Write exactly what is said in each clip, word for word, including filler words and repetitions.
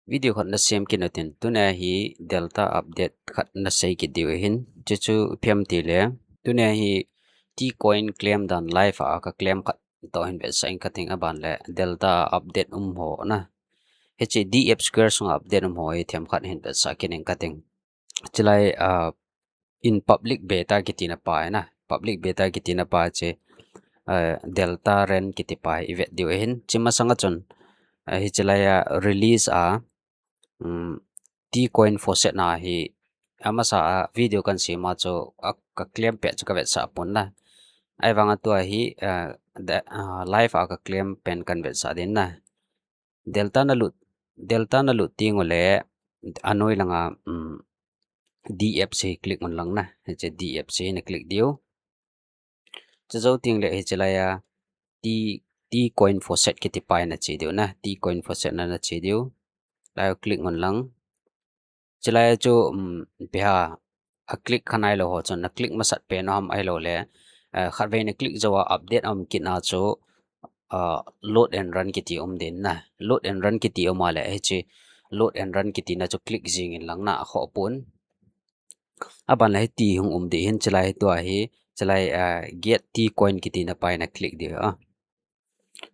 Video khat na sem kit u tin, tunia hi Delta update khat na sei kit diu ahin, chuchu ipi ham tile, tunia hi T-Coin claim dan live a ka claim khat toh hin vetsah ing kating, aban le Delta update um ho na. Hiche D F Square sunga update um ho hi themkhat hin vetsah kit ing kating. Chulai, ah, in public beta kiti na pa na. Public beta kiti na pa chu, ah, Delta Rent kiti pa hi i vet diu ahin. Chu masanga chun, ah, hiche laiya release a, um, T-Coin faucet na hi amasa a video kan sem a chu a ka claim pet chu ka vetsah pon na. Ahivanga tua hi, ah, the, ah, live a ka claim pen kan vetsah ding na. Delta na lut, Delta na lut teng ule anoi langa, um, D F C hi click un lang na. Hiche D F C hi na click diu. Chujou teng le hiche laiya T, T-Coin faucet kiti pa hi na che diu na. T-Coin faucet na na che diu. Lai click un lang. Chulai chu, um, ipi ham, a click kha nailou ho chun na click masat pen u ham ahilou le, eh, khatvei na click jou a update a um kit na chu, ah, load and run kiti um ding na. Load and run kiti um a le hiche load and run kiti na chu click jing in lang na, akhoh pon. Aban le hiti hung um ding ahin, chulai hi tua hi, chulai, ah, get T-Coin kiti na pa hi na click diu a.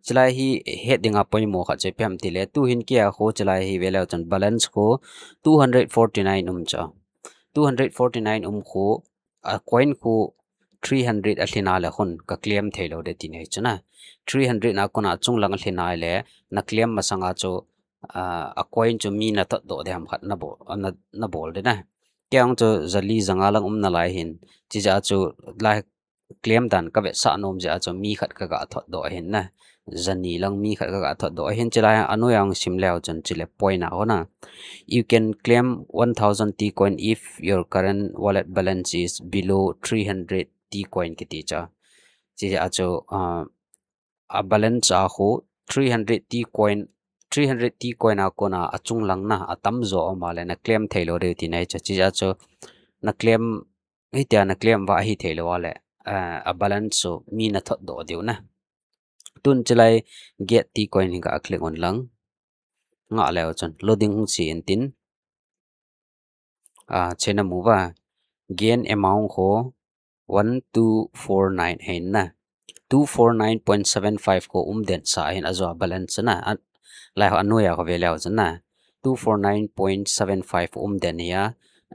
Chulai hi het dinga poimo khat chu ipi ham tile, tuhin kei a khu chulai hi veleu chun balance khu two hundred forty-nine um chu. Two hundred forty-nine um khu, a coin khu three hundred a lhin a le khun ka claim thei lou ding tina hi chu na. Three hundred na kona chung lang a lhin a le na claim masanga chu, ah, a coin chu mi na thot doh ding ham khat na bol, na, na bol ding na. Kei ang chu jali janga lang um nalai hin. Chijeh a chu lai claim dan ka vetsah nom jeh a chu mi khat ka ga thot doh ahin na. Jani lang mi khat ka ga thot doh ahin, chulai anoi a hung sim leu chun chule point a hung na. You can claim one thousand T-Coin if your current wallet balance is below three hundred T-Coin kiti chu. Chijeh a chu, ah, a balance a khu three hundred T-Coin, three hundred T-Coin a kona achung lang na, atam jo um a le na claim thei lou ding tina hi chu. Chijeh a chu na claim, hitia na claim uva ahi thei lou a le, eh, a balance chu mi na thot doh diu na. Tun chulai get T-Coin hi ka click un lang. Nga leu chun loading hung che in tin. Ah, che na mu uva. Gain amount khu one two four nine ahin na. Two four nine point seven five khu um den sa ahin, ajou a balance na. An, lai ho anoi a khu veleu chun na. Two four nine point seven five um den hi a.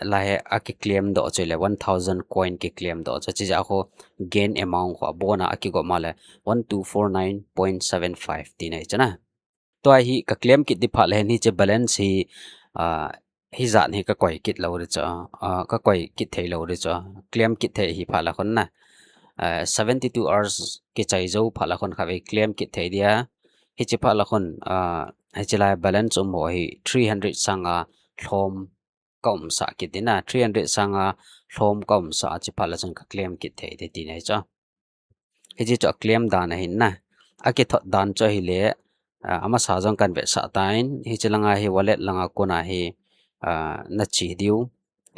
Lai hi a ki claim doh chu le one thousand coin ki claim doh chu. Chijeh a khu gain amount khu abon a a ki gom a le one two four nine point seven five tina hi chu na. Tua hi ka claim kit ding phat le hin hiche balance hi, ah, hijat hi ka koi kit lou ding chu, ah, ka koi kit thei lou ding chu, claim kit thei hi phat le khun na. Ah, seventy two hours kichai jou phat le khun khatvei claim kit thei dia. Hiche phat le khun, ah, hiche lai balance um ho hi three hundred sanga lhom ka umsah kit ding na, three hundred sanga lhom ka umsah a, hiche phat le chun ka claim kit thei ding tina hi chu. Hiche chu a claim dan ahin na. A kithot dan chu ahile, ah, amasa jong kan vetsah tan, hiche langa hi wallet langa kona hi, ah, na che diu.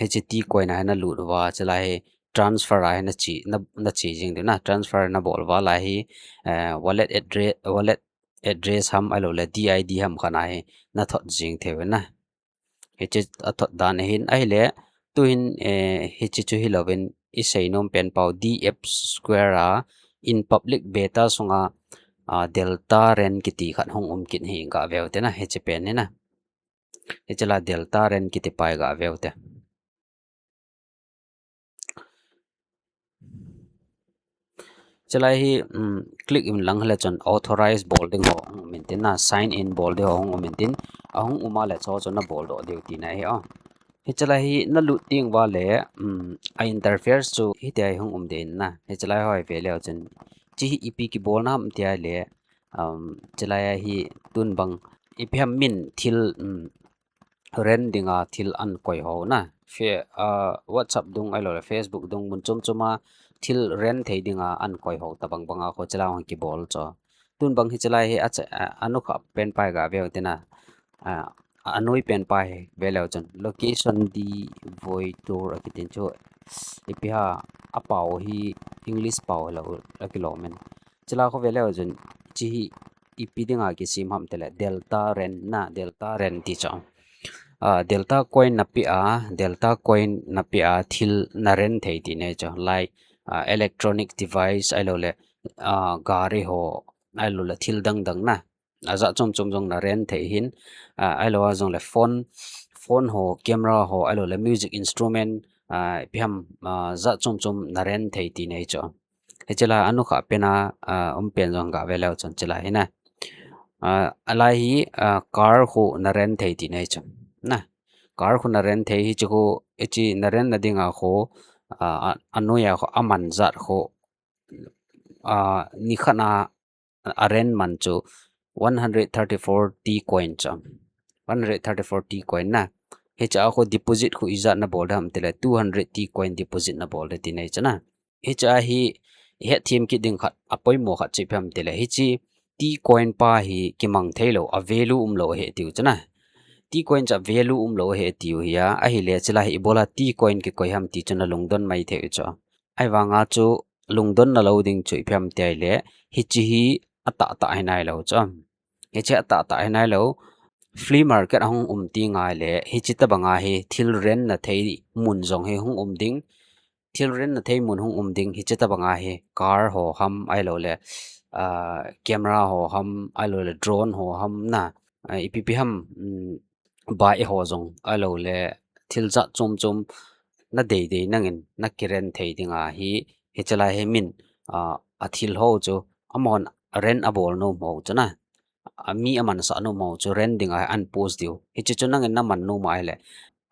Hiche T-Coin a hi na lut uva, chulai hi transfer a hi na che, na, na che jing diu na, transfer na bol uva lai hi, eh, wallet address, wallet address ham ahilou le D I D ham khat a hi na thot jing thei u na. Hiche a thot dan ahin, ahile, tuhin, eh, hiche chu hilouvin i seinom pen pau D F Square a in public beta sunga, ah, Delta Rent kiti khat hung um kit hi ga veu te na, hiche pen hi na. Hiche la Delta Rent kiti pa hi ga veu te. Chulai hi, um, click in lang hile chun authorize bol ding ho hung um in tin na, sign in bol ding ho hung um in tin, ahung um a le chu chu na bol doh diu tina hi o. Hiche la hi na lut teng uva le, um, a interface chu hitia hi hung um ding in na. Hiche la hi hoi ve leu chun, hiche hi ipi kibolna ham tia le, um, hiche la hi tun bang ipi ham min thil, um, rent dinga thil an koi ho na. Fe-, ah, WhatsApp dung ahilou le Facebook dung mun chom chom a thil rent thei dinga an koi ho tabang banga khu hiche la hung kibol chu. Tun bang hiche la hi a che-, a, anukha pen pa hi ga veu te na. Ah, anoi pen pa hi ve leu chun location devoid tour akitin chu. Ipi ham a pau hi English pau hilou, akilom in. Hiche la khu ve leu chun hiche hi ipi dinga kisem ham tile, Delta Rent na, Delta Rent ti chu. Ah, Delta Coin na pe a, Delta Coin na pe a, thil na rent thei tina ahi chu. Like, ah, electronic device, ahilou le, ah, gari ho, ahilou le thil dang dang na. Ajat chom chom jong na rent thei ahin, ah, ahilou a jong le phone, phone ho, camera ho, ahilou le music instrument, ah, ipi ham, ah, jat chom chom na rent thei tina ahi chu. Hiche lai a nu kha pen a, ah, um pen jong ga ve leu chun hiche lai hi na. Ah, alai hi, ah, car khu na rent thei tina ahi chu. Na, car khu na rent thei hiche khu, hiche na rent na dinga khu, ah, a, anoiya khu aman jat khu, ah, nikhat na a rent man chu one hundred thirty-four T coin chu. One hundred thirty-four T coin na. Hiche a khu deposit khu ijat na bol ding ham tile two hundred T coin deposit na bol ding tina ahi chu na. Hiche a hi, ihet them kit ding khat, apoimo khat chu ipi ham tile. Hiche T coin pa hi kimang thei lou, a value um lou ahi tiu chu na. T coin chu a value um lou ahi tiu hi a, ahile hiche lai hi ibola T coin kikoi ham ti chu na lungdon mai thei u chu. Ahivanga chu lungdon na lou ding chu ipi ham tile, hiche hi atah tah hi nai lou chu. Hiche atah tah hi nai lou. Flea market a hung um ti ngai le, hiche tabanga hi thil rent na thei mun jong hi hung um ding. Thil rent na thei mun hung um ding, hiche tabanga hi car ho ham ahilou le, ah, camera ho ham, ahilou le drone ho ham na, ah, ipi ipi ham, um, bike ho jong, ahilou le thil jat chom chom na dei dei nangin na ki rent thei dinga hi, hiche lai hi min, ah, a thil ho chu amahon rent a bol nom ho chu na. A mi a mansah nom ho chu rent dinga hi an post diu. Hiche chu nangin na man nom ahile,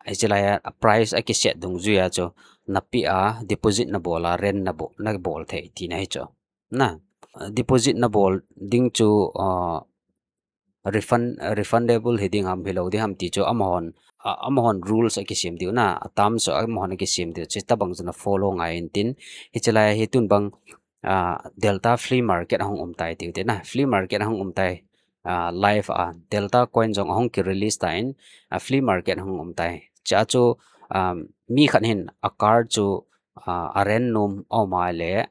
hiche lai a price a kiset dungjuia chu na pe a deposit na bol a rent na bo-, na bol thei tina ahi chu. Na, deposit na bol ding chu, ah, refund, refundable hi ding ham hilou ding ham ti chu amahon, ah, amahon rules a kisem diu na, a terms amahon a kisem diu. Hiche tabang chu na follow ngai intin. Hiche lai hi tun bang, ah, Delta Flea Market ahung um tai tiu te na. Flea Market ahung um tai, ah, live a. Delta coin jong ahung ki release tan, ah, Flea Market ahung um tai. Hiche a chu, um, mi khat hin a car chu, ah, a rent nom a um a le,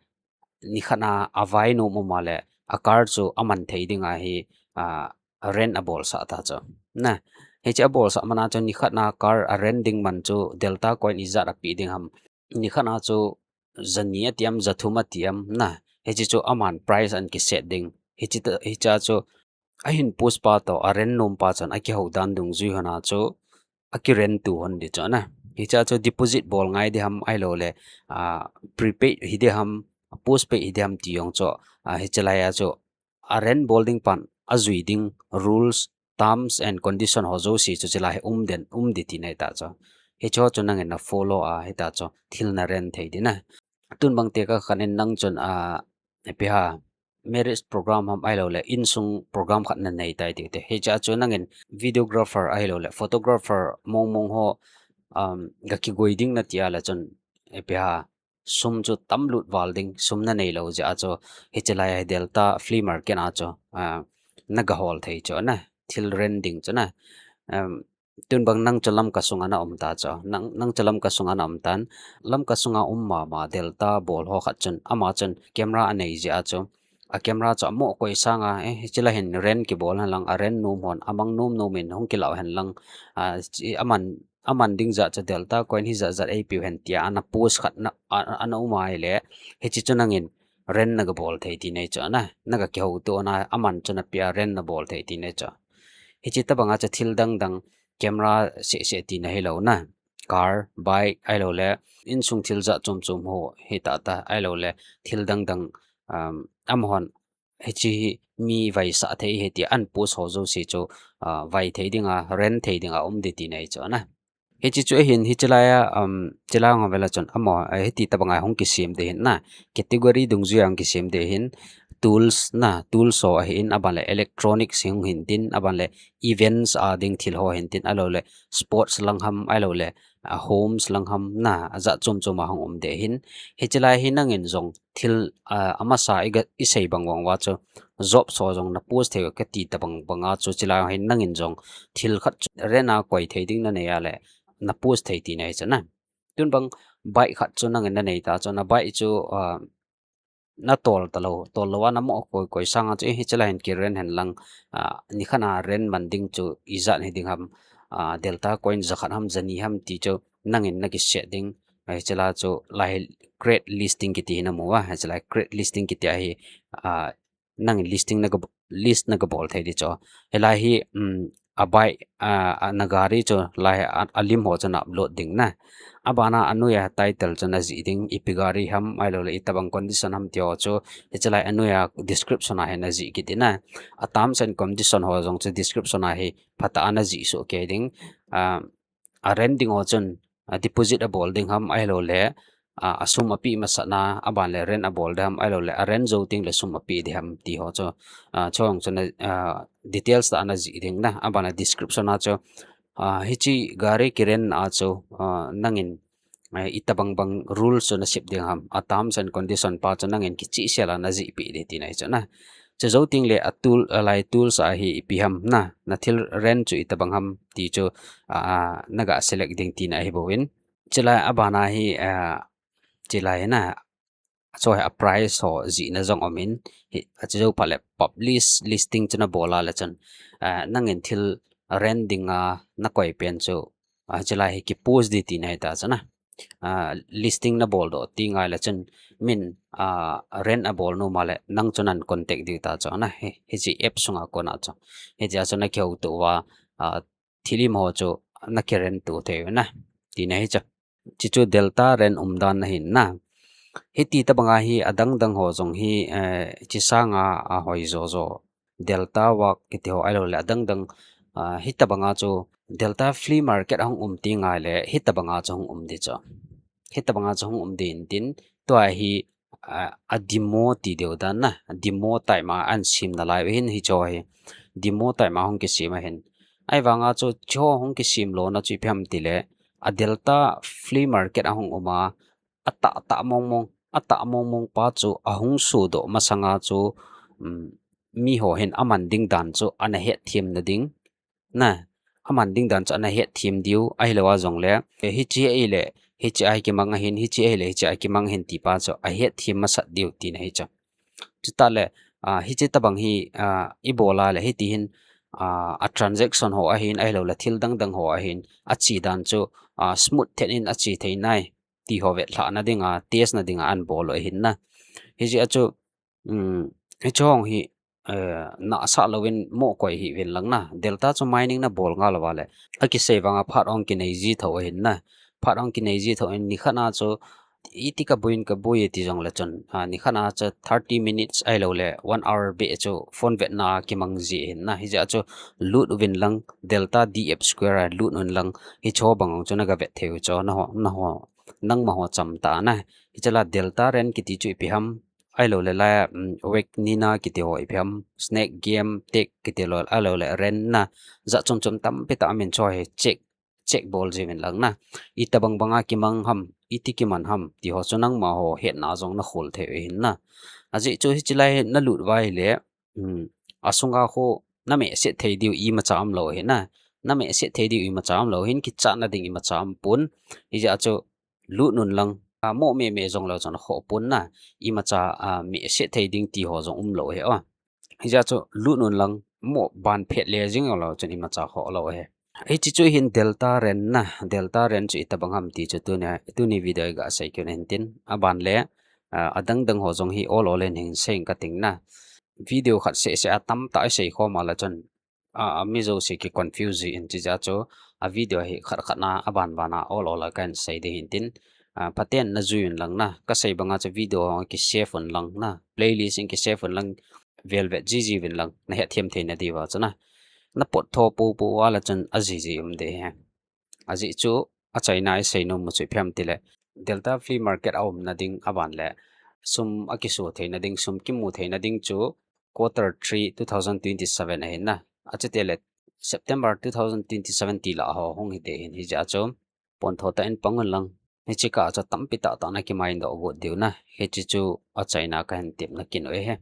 nikhat na a vai nom a um a le, a car chu a man thei dinga hi, ah, rent a bolsah ta chu. Na, hiche a bolsah man a chu nikhat na car a rent ding man chu Delta coin ijat a pe ding ham. Nikhat na chu jani ati am, jathum ati am na. Hiche chu aman price an kiset ding. Hiche ta, hiche a chu ahin post pa toh, a rent nom pa chun a kihou dan dungjui hon a chu a ki rent tu hon ding chu na. Hiche a chu deposit bol ngai ding ham ahilou le, ah, prepaid hi ding ham, postpaid hi ding ham ti jong chu, ah, hiche lai a chu a rent bol ding pan a jui ding rules, terms and condition ho jouse chu hiche lai hi um den, um ding tina ahi ta chu. Hiche ho chu nangin na follow a, hita chu thil na rent thei ding na. Tun bang tekah khat in nang chun, ah, ipi ham, marriage program ham ahilou le, insung program khat na nei tai tiu te. Hiche a chu nangin videographer ahilou le, photographer mong mong ho, um, ga kigoi ding na ti a le chun, ipi ham, sum chu tam lut val ding, sum na nei lou jeh a chu, hiche lai a hi Delta Flea Market a chu, ah, na ga hol thei chu na, thil rent ding chu na. Um, tun bang nang chu Lamka sunga na um ta chu, nang, nang chu Lamka sunga na um tan, Lamka sunga um mama Delta bol ho khat chun, ama chun camera a nei jeh a chu, a camera chu a mo koi sanga, eh, hiche lai hin rent kibol hen lang, a rent nom hon, a mang nom nom in hung kilah hen lang, ah, chi, aman, aman ding jat chu Delta coin hi jat jat eipe u hen tia, ana post khat na, a, a, ana um a ahile, hiche chu nangin rent na ga bol thei tina ahi chu na, na ga kihou tu na, aman chu na pe a rent na bol thei tina ahi chu. Hiche tabang a chu thil dang dang camera seh seh tina hilou na, car, bike, ahilou le, insung thil jat chom chom ho, hita ta, ahilou le, thil dang dang, um, amahon, hiche hi mi vaisah thei ahi tia an post ho jouse chu, ah, vai thei dinga, rent thei dinga um ding tina ahi chu na. Hiche chu ahin, hiche lai a, um, hiche lai a hung ve le chun, amaho, eh, hiti tabang a hung kisem ding ahin na, category dungjui a hung kisem ding ahin, tools na, tools ho ahin, aban le electronics hung hin tin, aban le events a ding thil ho hin tin, ahilou le sports lang ham, ahilou le, ah, homes lang ham na, ajat chom chom a hung um ding ahin. Hiche lai hi nangin jong thil, ah, amasa i ga, i sei bang bang uva chu job ho jong na post thei u ka ti tabang bang a chu hiche lai hi nangin jong thil khat chu rent a koi thei ding na nei a le na post thei tina ahi chu na. Tun bang bike khat chu nangin na nei ta chu na bike chu, ah, na tol talou, tol lou a na mo koi koi sanga chu, eh, hiche lai hin ki rent hen lang, ah, nikhat a rent man ding chu ijat hi ding ham, ah, Delta coin jakhat ham jani ham ti chu nangin na kiset ding, ah, hiche lai chu lai hi create listing kiti hi na mu a, hiche lai create listing kiti a hi, ah, nangin listing na ka, list na ka bol thei di chu. Hilai hi, um, a bike, ah, a na gari chu lai a, a lim ho chu na upload ding na. Abana a noiya title chu na jih ding, ipi gari ham, ahilou le itobang condition ham ti ho chu, hiche lai a noiya description a hi na jih kit ding na. A terms and condition ho jong chu description a hi phatah a na jih soh kei ding. Ah, a rent ding ho chun, ah, deposit a bol ding ham, ahilou le, ah, a sum a pe masat na, aban le rent a bol ding ham, ahilou le a rent jou teng le sum a pe ding ham ti ho chu, ah, chuong chu na, ah, details tah a na jih ding na, aban le description a chu, ah, hiche gari ki rent na a chu, ah, nangin, eh, itobang bang rules chu na sep ding ham, a terms and condition pa chu nangin kichehsel a na jih peh ding tina ahi chu na. Chu jou teng le a tool, a lai tools a hi ipi ham na, na thil rent chu itobang ham ti chu, ah, ah, na ga select ding tina ahi bou in. Chulai abana hi, ah, chulai na, chu hi a price ho jihna jong um in, hi, a chu jou phat le publish listing chu na bol a le chun, ah, nangin thil rent ding a na koi pen chu, ah, chulai hi ki post ding tina ahi ta chu na. Ah, listing na bol doh teng le chun min, ah, rent a bol nom a le nang chu nan contact diu ta chu na. Hi, hiche app sunga kona chu. Hiche a chu na kihouto uva, ah, thil ima ho chu na ki rent to thei u na. Tina ahi chu. Hiche chu Delta rent umdan na hin na. Hiti tobang a hi adang dang ho jong hi, eh, hiche sanga a hoi jo jo. Delta work kiti ho ahilou le adang dang, ah, hitobang a chu Delta flea market a hung um teng le hitobang a chu hung um ding chu. Hitobang a chu hung um ding in tin, tua hi, ah, a demo ti diu dan na, a demo type ma an sem nalai u hin hiche hi. Demo type ma hung kisem ahin. Ahivang a chu hiche hung kisem lona chu ipi ham ti le, a Delta flea market a hung um a, a tah tah mong mong, a tah mong mong pa chu a hung sodoh masanga chu, um, mi ho hin a man ding dan chu ana hetthem na ding. Na, a man ding dan chu ana hetthem diu, ahilou a jong le, eh, hiche ahile, hiche a hi kimang ahin, hiche ahile, hiche a hi kimang ahin ti pa chu a hetthem masat diu tina ahi chu. Chutah le, ah, hiche tobang hi, ah, i bol a le hiti hin, ah, a transaction ho ahin, ahilou le thil dang dang ho ahin, a che dan chu, ah, smooth thet in a che thei nai ti ho vetlhah na dinga, test na dinga an bol u ahin na. Hiche a chu, um, hiche hung hi, eh, nahsah louvin mo koi hih uvin lang na. Delta chu mining na bol ngal uva le, a kisei vanga phat hung kinei ji tho ahin na. Phat hung kinei ji tho in nikhat a chu iti ka boi in ka boi e ti jong le chun, ah, nikhat a chu thirty minutes ahilou le one hour beh chu phone vetna kimang ji ahin na. Hiche a chu lut uvin lang, Delta D F Square a lut uvin lang, hiche bang hung chu na ga vet thei u chu, na ho, na ho, nangma ho cham ta na. Hiche lai Delta rent kiti chu ipi ham, ahilou le lai, um, Weknina kiti ho ipi ham, Snake Game Tech kiti lou, ahilou le rent na, jat chom chom tampi tah amin chu hi check, check bol ji uvin lang na. Itobang banga kimang ham, iti kiman ham, ti ho chu nangma ho hetna jong na khol thei u ahin na. Ajeh chu hiche lai na lut uva ahile, um, a sunga khu na mehset thei diu imacha umlou ahi na. Na mehset thei diu imacha umlou ahin, kichat na ding imacha um pon. Hijeh a chu lut un lang, a, mo meh meh jong lou chun khoh pon na. Imacha, a, mehset thei ding ti ho jong umlou ahi o. Hijeh a chu lut un lang, mo ban phet le jing lou chun imacha khoh lou ahi. Hiche chu hin Delta rent na, Delta rent chu itobang ham ti chu tuni, tuni video i ga sei kit u ahin tin. Aban le, a, adang dang ho jong hi ol ol in hin sei ing ka ting na. Video khat seh seh a tamtah i sei khom a le chun, a, a mi jouse ki confuse ji in, hijeh a chu a video hi khat khat na aban ban a ol ol a kahin sei ding ahin tin. A, phaten na jui un lang na, ka sei banga chu video hung ki save un lang na, playlist in ki save un lang, vel vet ji ji uvin lang, na hetthem thei na diuva chu na. Na pot tho popo uva le chun a jiji um ding ahi. Ajeh chu, achaina i sei nom u chu ipi ham ti le, Delta Flea Market a umna ding aban le, sum a kiso theina ding, sum kimu theina ding chu quarter three two thousand twenty-seven ahin na. Achuti le September two thousand twenty-seven ti lah ho hung hi ding ahin, hijeh a chu pon tho tah in pang un lang. Hiche kah chu tampi tah tah na kimain doh got diu na. Hiche chu achaina kahin tepna kin u ahi.